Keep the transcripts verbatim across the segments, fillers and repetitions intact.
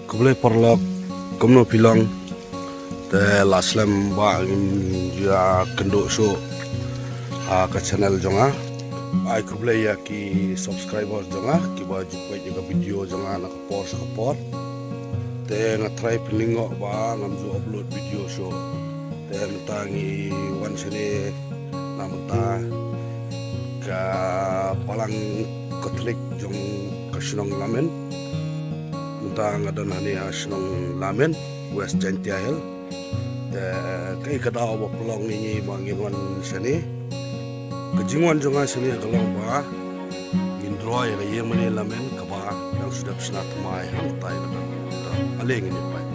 Khublei paralok, kumno phi long? Te la slem ba ngin ïa kynduh shuh ha ka channel jong nga. Ai khublei ïa ki subscriber jong nga kiba ju peit ïa ka video jong nga na ka por sha ka por. Te nga try pynlyngngoh ba ngam ju upload video shuh. Te mynta ngi wan shane na mynta ka Balang Katholik jong ka shnong Lamen. Mynta nga don hangne ha shnong Lamen, West Jaintia Hills. Te kaei ka daw ba pynlong ïa ngi ba ngin wan shane. Ka jingwan jong nga shane ka long ba ngin roi ïa ka ïing mane Lamen kaba dang shu dep shna thymmai hangtai na ka. Ale ngin ïa peit.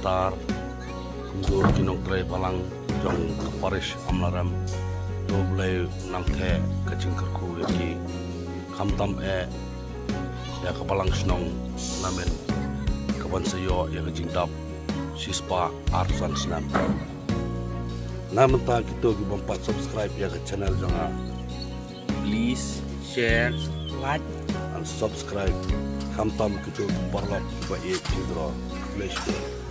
Tar kumjuh ki nongtrei balang jong ka parish Amlarem. To Blei nang theh ka jingkyrkhu ïa ki, khamtam eh ïa ka balang shnong, namar ka ban sa ïoh ïa ka jingdap shispah arphew san snem. Na mynta kito ki bym pat subscribe ïa ka channel jong nga, please share, like and subscribe, khamtam kito ki paralok kiba ïeit jingdro. Khublei shibun.